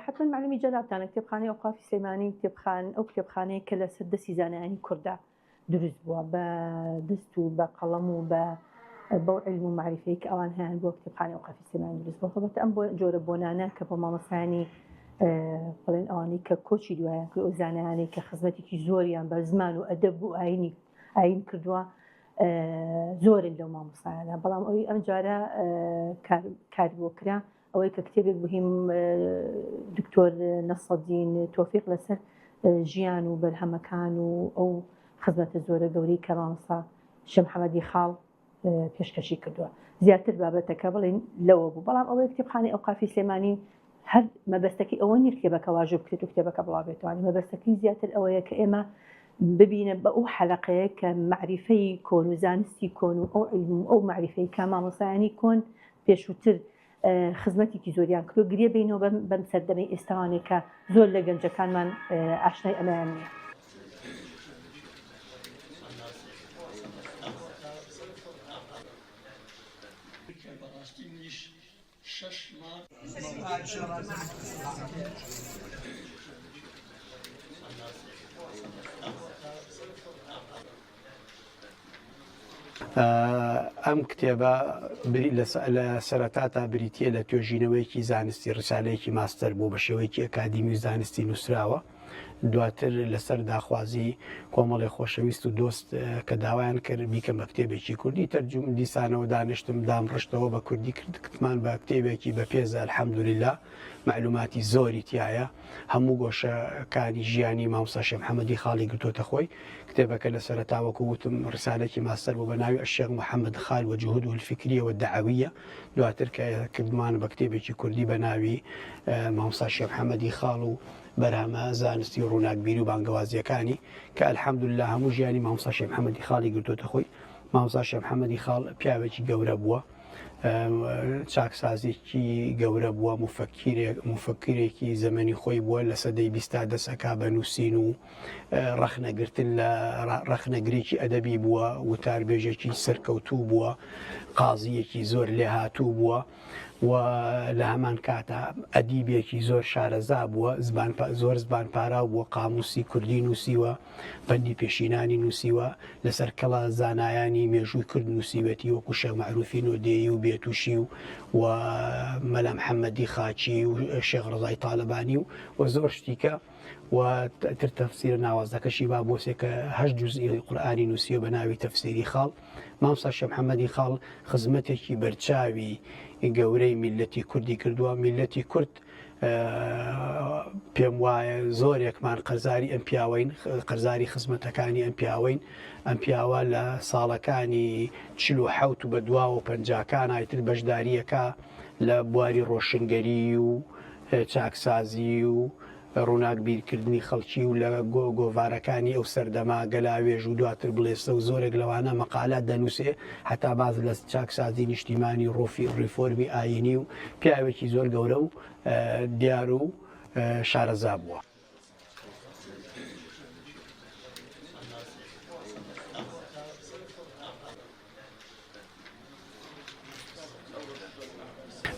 حەتمەن مەعلومی جەنابتانە کتێبخانەی ئەوقافی سلێمانی کتێبخان ئەو کتێبخانەیە کە لەسەر دەستی زانایانی کوردە دروست بووە بە دەست و بە قەڵەم و بە بەو علم و معریفەی کە ئەوان هەیان بۆ کتێبخانەی ئەوقافی سلێمانی دروست بووە هەڵبەتە ئەم بۆ جۆرە بۆنانە کە بۆ مامۆستایانی بڵێن ئەوانەی کە کۆچی دوایان کرد ئەو زانایانەی کە خزمەتێکی زۆریان بە زمان و ئەدەب و ئاینی ئاین کردووە زۆرن لەو مامۆستایانە بەڵام ئەوی ئەم جارە کار بۆ کرا ئەوەی کە کتێبێک بهیم دکتۆر نەسەدین تۆفیق لەسەر ژیان و بەرهەمەکان و ئەو خزمەتە زۆرە گەورەی کە مامۆستا شێخ محەممەدی خاڵ پێشکەشی کردووە زیاتر بابەتەکە بڵێن لەوە بوو بەڵام ئەوەی کتێبخانەی ئەوقافی سلێمانی هەر مەبەستەکەی ئەوە نییە کتێبەکە واژۆ بکرێت و کتێبەکە بڵاوبێتەوە مەبەستەکەی زیاتر ئەوەیە کە ئێمە ببینە بە ئەو حەلەقەیە کە مەعریفەی کۆن و زانستی کۆن و ئەو عیلم و ئەو مەعریفەی کە مامۆستایانی کۆن پێشووتر خزمەتێکی زۆریان کردو گرێ بینەوە بەم بەم سەردەمەی ئێستاوانێک کە زۆر لە گەنجەکانمان ئاشنای ئەمەیان نییە. ئەم کتێبە لە سەرەتا تا بریتە لە توێژینەوەیەکی زانستی ڕسالەیەکی ماستەر بوو بە شێوەیەکی ئەکادیمی و زانستی نووسراوە دواتر لەسەر داخوازی کۆمەڵی خۆشەویست و دۆست کە داوایان کرد بیکەم بە کتێبێکی کوردی تەرجوم دیسانەوە دانیشتم دام ڕشتەوە بە کوردی کرد کتمان بە کتێبێکی بە پێزە الحەمدللا مەعلوماتی زۆری تایە هەموو گۆشەکانی ژیانی مامۆستا شێخ محەممەدی خاڵی گرتوتە خۆی کتێبەکە لە سەرەتا وەکو وتم ڕسالێکی ماستەر بوو بە ناوی الشێخ محەممەد خال و جهوده الفکریە و الدعویە دواتر کە کردمان بە کتێبێکی کوردی بە ناوی مامۆستا شێخ محەممەدی خاڵ و بەرهەمە زانستی و ڕووناکبیری و بانگەوازییەکانی کە الحمدللە هەموو ژیانی مامۆستا شێخ محەممەدی خاڵی گرتوتە خۆی مامۆستا شێخ محەممەدی خاڵ پیاوێکی گەورە بووە چاکسازێکی گەورە بووە مفەکیرێک مفەکرێکی زەمەنی خۆی بووە لە سەدەی بیستا دەسەکا بە نووسین و ڕەخنەگرتن لە ڕەخنەگرێکی ئەدەبی بووە وتاربێژێکی سەرکەوتوو بووە قازیەکی زۆر لێهاتوو بووە و لە هەمان کاتا ئەدیبێکی زۆر شارەزا بووە زبان زۆر زبان پاراو بووە قاموسی کوردی نووسیوە پەندی پێشینانی نووسیوە لەسەر کەڵە زانایانی مێژووی کورد نووسیوێتی وەکو شێخ مەعروفی نۆدێی و بێتوشی و و مەلا محەممەدی خاچی و شێخ ڕەزای تالەبانی و و زۆر شتیکە و تر تەفسیرە ناوازەکەشی با بۆسێ کە هەشت جوزئی قورئانی نووسیوە بە ناوی تەفسیری خاڵ مامۆستا شێخ محەممەدی خاڵ خزمەتێکی بەرچاوی گەورەی میللەتی کوردی کردووە میللەتی کورد پێم وایە زۆرێکمان قەرزاری ئەم پیاوەین قەرزاری خزمەتەکانی ئەم پیاوەین ئەم پیاوە لە ساڵەکانی 46 و بە دواوە پەنجاکان ئایتر بەشداریەکە لە بواری ڕۆشنگەری و چاکسازی و ڕووناکبیرکردنی خەڵکی و لە گۆڤارەکانی ئەو سەردەمە، گەلاوێژ و دواتر بڵێسە و زۆرێک لەوانە مەقالات دەنووسێ، هەتا باس لە چاکسازی نیشتیمانی، ڕۆفی ڕیفۆرمی ئایینی و پیاوێکی زۆر گەورە و دیار و شارەزا بووە.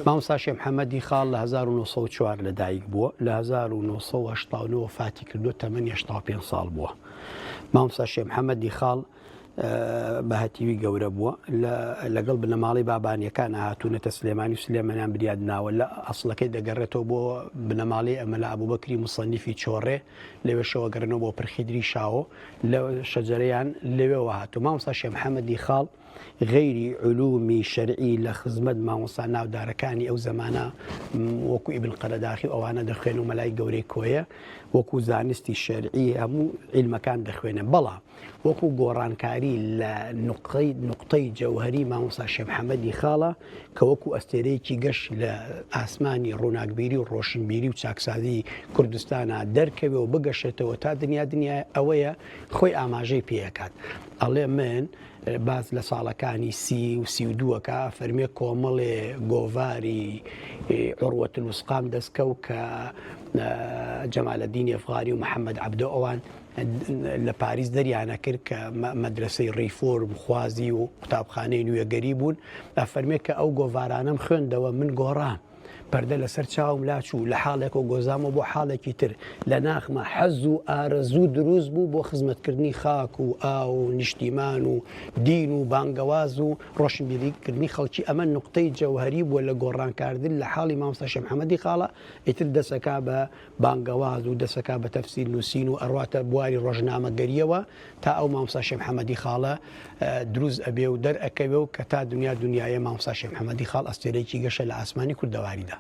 مامۆستا شێخ محەممەدی خاڵ لە 1904 لە دایک بووە لە 1989 وەفاتی کردووە تەمەنی 85 ساڵ بووە مامۆستا شێخ محەممەدی خاڵ بە هەتیوی گەورە بووە لەگەڵ بنەماڵی بابانیەکان هاتوونەتە سلێمانی و سلێمانیان بریاد ناوە لە ئەسڵەکەی دەگەڕێتەوە بۆ بنەماڵی ئەمە لە ئەبوبەکری مصنفی چۆڕێ لەوێشەوە گەڕێنەوە بۆ پرخیدری شاوۆ لە شەجەرەیان لەوێوە هاتوو مامۆستا شێخ محەممەدی خاڵ غەیری علومی شەرعی لە خزمەت مامۆستا ناودارەکانی ئەو زەمانە وەکو ئیبن قەرەداخی و ئەوانە دەخوێن و مەلای گەورەی کۆیە وەکو زانستی شەرعی هەموو عیلمەکان دەخوێنە بەڵام وەکو گۆڕانکاری لە نوقتەی نوقتەی جەوهەری مامۆستا شێخ محەممەدی خاڵە کە وەکو ئەستێرەیەکی گەش لە ئاسمانی ڕووناکبیری و ڕۆشنبیری و چاکسازی کوردستانا دەرکەوێ و بگەشێتەوە تا دنیا دنیایە ئەوەیە خۆی ئاماژەی پێ ئەکات ئەڵێ من باس لە ساڵەکانی سی و 32 ئەکا فەرمێ کۆمەڵێ گۆڤاری عروە الوثقام دەستکەو کە جەمالەدین ئەفغانی و محەممەد عەبدۆ ئەوان لە پاریس دەریانە کرد کە مەدرسەی ڕیفۆرم خوازی و قوتابخانەی نوێگەری بوون ئەفەرمێ کە ئەو گۆڤارانەم خوێندەوە من گۆڕام. پەردە لەسەر چاوم لاچوو، لە حاڵێکەوە گۆزامەوە بۆ حاڵێکی تر، لە ناخما حەز و ئارەزوو دروست بوو بۆ خزمەتکردنی خاک و ئاو و نیشتیمان و دین و بانگەواز و ڕۆشنبیریکردنی خەڵکی، ئەمە نوقتەی جەوهەری بووە لە گۆڕانکاردن لە حاڵی مامۆستا شێخ محەمەدی خاڵە، ئیتر دەسەکا بە بانگەواز و دەسەکا بە تەفسیر نووسین و ئەڕواتە بواری ڕۆژنامەگەرییەوە تا ئەو مامۆستا شێخ محەمەدی خاڵە دروست ئەبێ و دەرئەکەوێ و کە تا دنیا دنیایە مامۆستا شێخ محەمەدی خاڵ ئەستێرەیەکی گەشە لە ئاسمانی کوردەواریدا.